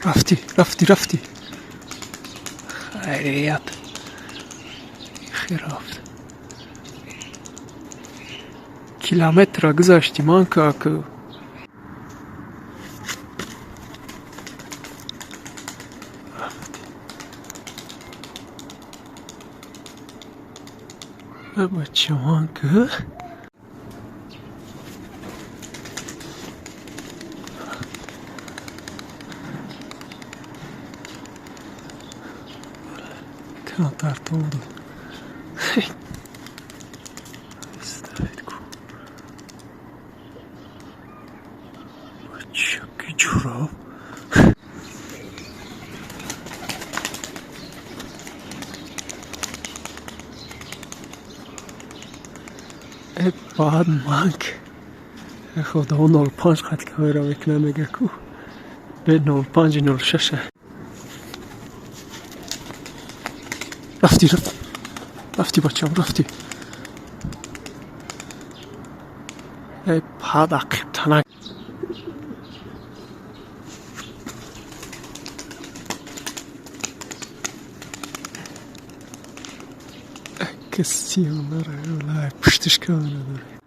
Рафтӣ, рафтӣ, рафтӣ. Хайрият. Хирафт. Километра гузашти ман каку. Бачаман ку. Камтар тоб дод. Ставит ку. Бача ки ҷураб. Э, баъд манк. Худо, 05 қат камера мекунам, мега ку. Бе 05 06. Рафтӣ, рафтӣ. Рафтӣ, бачам, рафтӣ. Э, пад ақибтанак. Каси онара, пуштиш камера дорӣ.